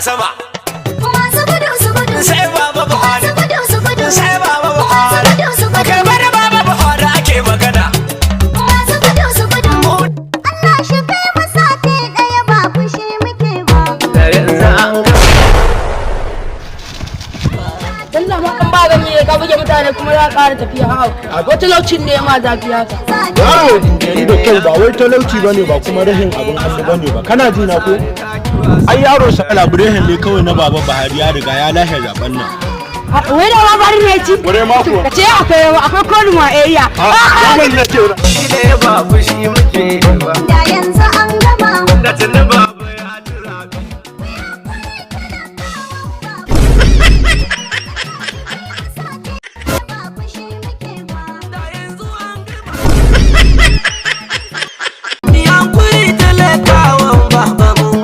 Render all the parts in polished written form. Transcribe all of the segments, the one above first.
A sama. Masu gudu su gudu. Sai Baba Buhari. Masu gudu su gudu. Sai Baba Masu Buhari. gudu su gudu. Kai, bari Baba Buhari ake magana. Masu gudu su gudu. Allah shi kai mu sati ɗaya, ba fushi muke ba. Da yanzu an gama. Dalla ma an ba gani ka buge mutane kuma za ka ƙara tafiya haka. Wata talaucin ne ma zafi haka? Yaro, ni da kyau, ba wai talauci bane ba, kuma rashin abin hannu bane ba. Kana ji na ko? Ai yaro, celebration ne kawai na Baba Buhari, ya riga ya lashe zaben nan. Wai da ma bari ne ci. Ware ma kuwa. Ka ce akwai konu ma area. Wannan na ce. Ne ba fushi muke ba. Da yanzu an gama. Da tuni Baba ya ci zaɓe. Ba fushi muke ba. Da yanzu an gama. Yankuri talakawan Baba mun.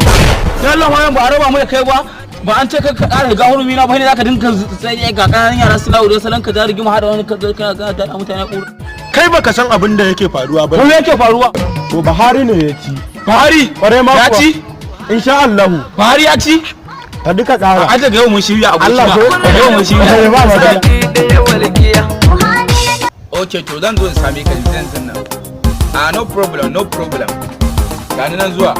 Dalla wayan, ba a raba mu da kai ba. Ba an ce ka ƙara shiga hurumi na ba ne? Zaka dinka sai ga ƙananan yara suna wuri salon ka ja rigima hada wani ka ka ga da mutane ƙura. Kai, baka san abin da yake faruwa ba. Ko me yake faruwa? To, Buhari ne ya ci. Buhari? Kware ma Ya kuwa. ci? Insha Allah. Buhari ya ci? Ka duka ƙara. A daga yau mun shirya, Allah abokina. ko? Daga yau mun shirya. Eh, ba magana. Sati ɗaya walƙiya. Buhari ya Okay, to zan zo in same ka yanzu nan. Ah, no problem, no problem. Gani nan zuwa.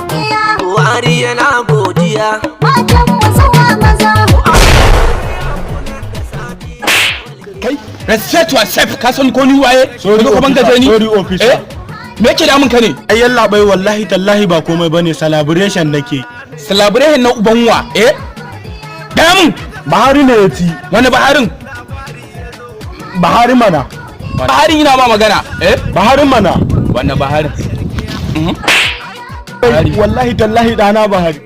Buhari yana godiya. Matan mu zuwa maza. Kai, respect yourself. Ka san ko ni waye? Sorry, Ka zo ka bangaje ni? Sorry, officer. Eh, me yake damun ka ne? Ai yallabai, wallahi tallahi ba komai bane, celebration nake. Celebration na uban wa? Eh, damun. Buhari ne ya ci. Wani Baharin? Buhari mana. Baharin ina ma magana, eh? Buhari mana. Wannan Baharin? Wallahi tallahi dana Buhari.